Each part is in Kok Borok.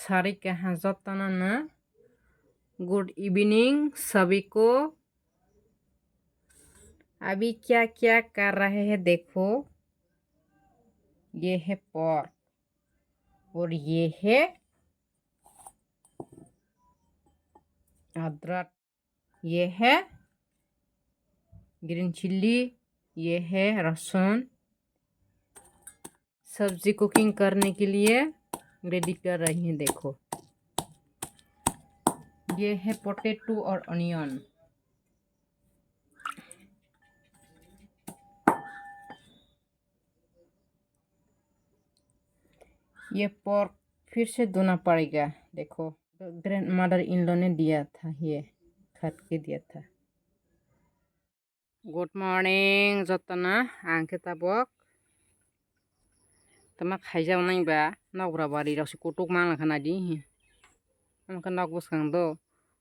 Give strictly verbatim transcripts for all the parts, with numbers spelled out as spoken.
Thari kaha jotono no. Good evening, sabhi ko. Abhi kya kya kar rahe hai dekho. Ye hai pork. Aur ye hai adrak. ये है green chilli, ये है लहसुन। सब्जी कुकिंग करने के लिए रेडी कर रही है, देखो। ये है पोटैटो और अनियन। ये पोर्क फिर से धोना पड़ेगा। देखो, ग्रैंडमदर इन लॉ ने दिया था, ये काट के दिया था। Good morning, jotono. Ang khe tabok tama khaijak nai ba, nokra bari rok se kutuk mang kha nai di. Omo khe nok bwskang do,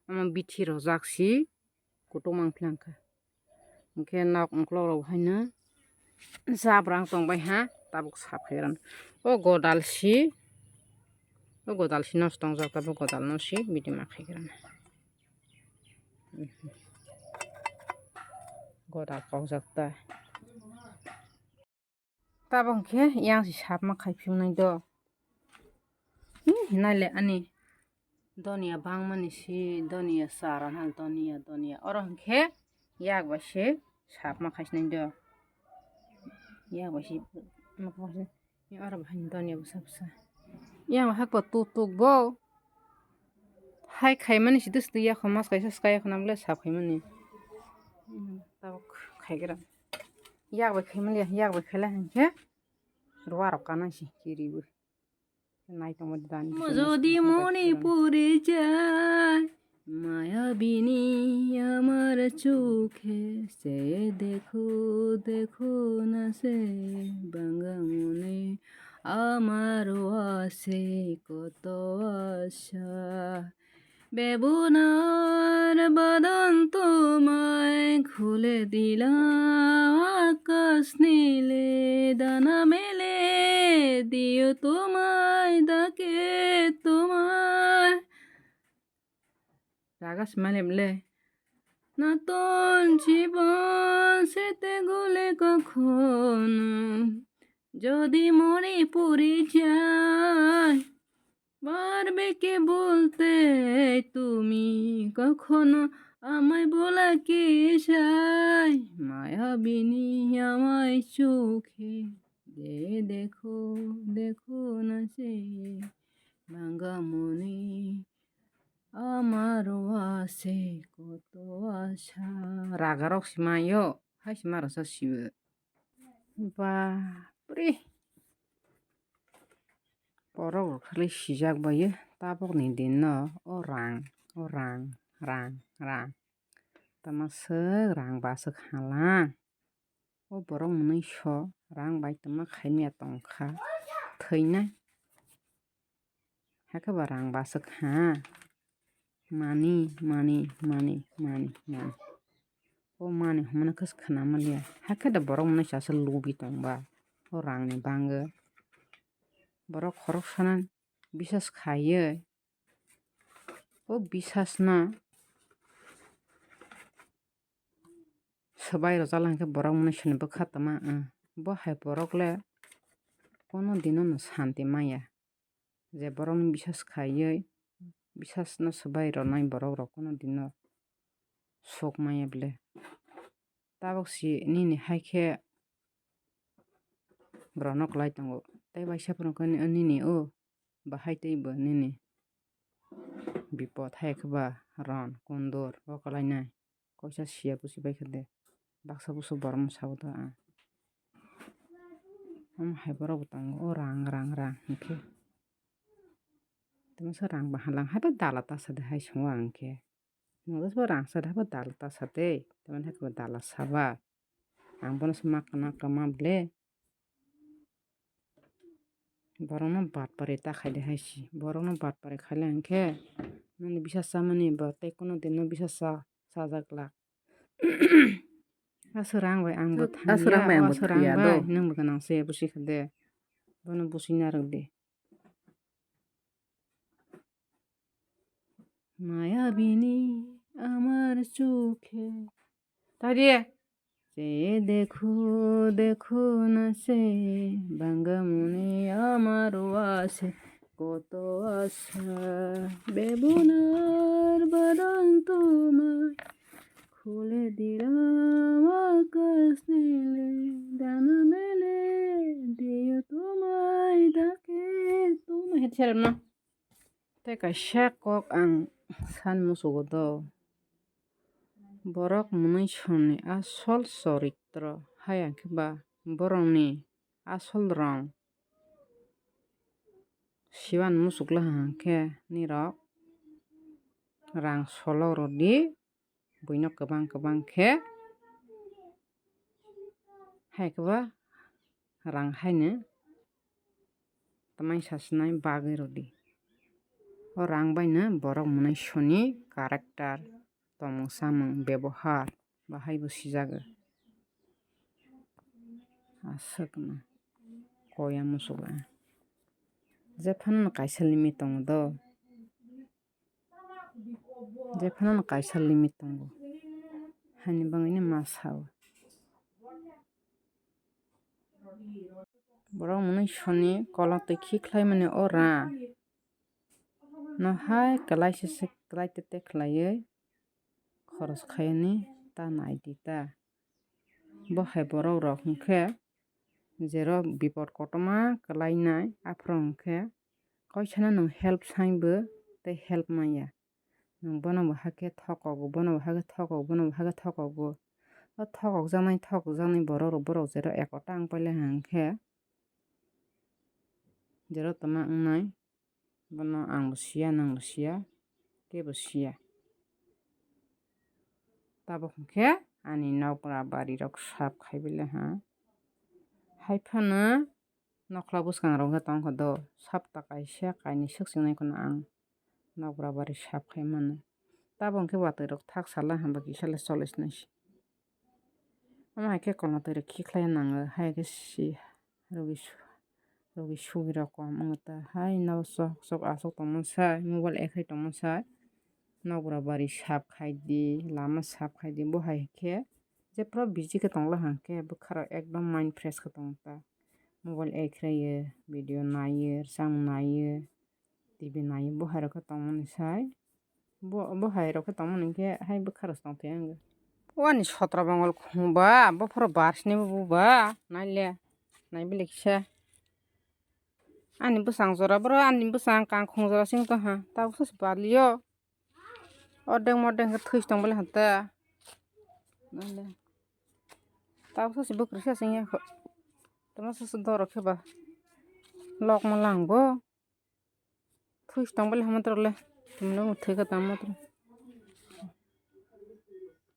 omo bithi rojak si kutuk mang phlang kha. Hwnkhe nok uklok rok haino chabrang tong bai ha, tabuk sap khai rw. O godal si, o godal si nosto wngjak, tabuk godal no si bidi ma khai rw. Godal kok jak ta. Tabuk hwnkhe yang se sapma khai phiyok nai do. Hmm, hinai le ani donia bangmani si, donia chara hal, donia, donia. Oro hwnkhe yak bai se sapma khai sinai do. Yak bai se, oro bai donia bwsa bwsa. Yang hakbo tuk tuk bo. Hai khaimani si, dos twi yakhon mas kaisa sky yakhon, ang le sap khaimani. Hmm, tabuk khaigra. Yak bai khaimani, yak bai khaila hwnkhe ruwa rok kana si kiriwi. Nai tongma dani. যদি মনে পড়ে যায় মায়াবিনী আমার চোখে, চেয়ে দেখো, দেখো না সে ভাঙা মনে আমারও আছে কত আশা। বেবুনার বাদন তোমায় খুলে দিলাম, আকাশ নীলে ডানা মেলে দিও তোমায় ডাকে তোমায়। Ragas male ble. নতুন জীবন স্মৃতিগুলি কখনো যদি মনে পড়ে যায়, পারবে কে বলতে তুমি কখনো আমায় বলা কে যায়? মায়াবিনী আমায় চোখে যে দেখো, দেখো না সে ভাঙা মনে আমারও আছে কত আশা। Raga rok si mayo, hai si ma rasa sibo. Bapre. Borok rok khlai sijak bai tabok ni din no o rang, o rang, rang, rang. Tama swk rang baswk halang. O borok mwnwi so rang bai tama khaimya tongkha thwinai. Hakhe ba rang baswk ha. Mani, mani, mani, mani, mani. O mani hwnmano khe khwna manliya. Hakhe da borok mwnwi chasa lubi tongba. O rangni bangwi. Borok khoroksa no bisas khaiwi. O bisas no swbai rwjak lai hwnkhe borok mwnwi soni bwkha tama, ah, bo hai borok le kono dino no santi maya. Je borokni bisas khaiwi, bisasno swbai rwnai borok rok kono dino sok maya bwle. Tabok si nini hai khe borokno kwlai tongo. Tei waisa phano khe nini o bahai tei bo nini bipot hai khe ba ron kundur bo kwlainai. Koisa siya busi bai kha de. Baksa busu borok no sabo do ang. Omo hai borok bo tongo, o rang, rang, rang hinkhe. Tamo se rang bahalang hai bo dala ta sa de hai songo ang khe. Nokos bo rang sa de hai bo dala ta sa de. Tamo hai bo dala saba. Ang bono se ma kana kama ble. Borokno batpari ta khaide hai si. Borokno batpari khaile hwnkhe nini bisa chamani bo tei kono dino bisa cha, chajak glak. Aswk rang bai ang bo thangya, aswk rang bai ang bo thangya do. Nang bo gwnang se busi kha de. Bono busi narwk di. মায়াবিনী আমার চোখে। তাই দিয়ে। চেয়ে দেখো, দেখো না সে, ভাঙা মনে আমারও আছে কত আশা। বেবুনার বাগান তোমায় খুলে দিলাম আকাশ নীলে, ডানা মেলে দিও তোমায় ডাকে, তোমায়. Head serem no. Tei kaisa kok ang san musugo do. Borok mwnwi soni asol choritro, haya khe ba borokni asol rong siwan muchukla hwnkhe nirok rang solok rwdi, buino kwbang kwbang khe hai khe ba rang haino tamai sasinai bagwi rwdi. O rang baino borok mwnwi soni character, tongmung samung, bebohar bahai bo sijago. Aswkno koya musugo ang. Jephano kaisa limit tongo do. Jephano kaisa limit tongo. Haini bagwino ma sao. Borok mwnwi soni kolotwi khiklaimani o rang no hai kwlai se se kwlai te te khlaiwi khoros khaiyani ta naidi ta. Bo hai borok rok hwnkhe jerok bipot kotorma kwlainai aphuru hwnkhe koisano nwng help saibo tei help manya. Nwng bono bo hakhe thokogo, bono bo hakhe thokogo, bono bo hakhe thokogo. O thokokjaknai, thokokjaknai borok rok, borok jerok ekota wng pailai hwnkhe jerok tongma wngnai, bono ang bo siya, nwng bo siya, kebo siya. Tabuk hwnkhe ani nokra bari rok sap khai bile ha. Hai phano nokla bwskango rok wngkha tongkha do, sapta kaisa kainwi swk chingnai kheno ang nokra bari sap khai mano. Tabuk hwnkhe watwi rok thak sala hwnba kisa le cholis nai se. Omo hai khe kolotwi rok khikhlai nango, hai khe si rwgwi su-, rwgwi sugwi rok kom wngkha ta. Hai no sok sok aswk tongmani sai, mobile ekhai tongmani sai, nokra bari sap khai di, lama sap khai di, bo hai khe jephru busy khe tongla hwnkhe bwkha rok ekdom mind fresh khe tongo ta. Mobile ekhraio, video naio, rwchapmung naio, T V naio, bo hai rok khe tongmani sai. Bo, bo hai rok khe tongmani khe hai bwkha rok se tongthai ang. O ani sotra bangol khungba, bophuru bar sini bo buba, naile, naibe lekisa. Ani bwsang jora, boro ani bwsang kangkhung jora sing tongha, tabuk se balio. Ordek mordek khe thwi se tong bale hata. Naile. Tabuk se bwkrwi se sing ya kho. Tamo se dorok khe ba. Lok ma lang bo. Thwi se tong bale hama tro le. Tumno thwi kha tamo tro.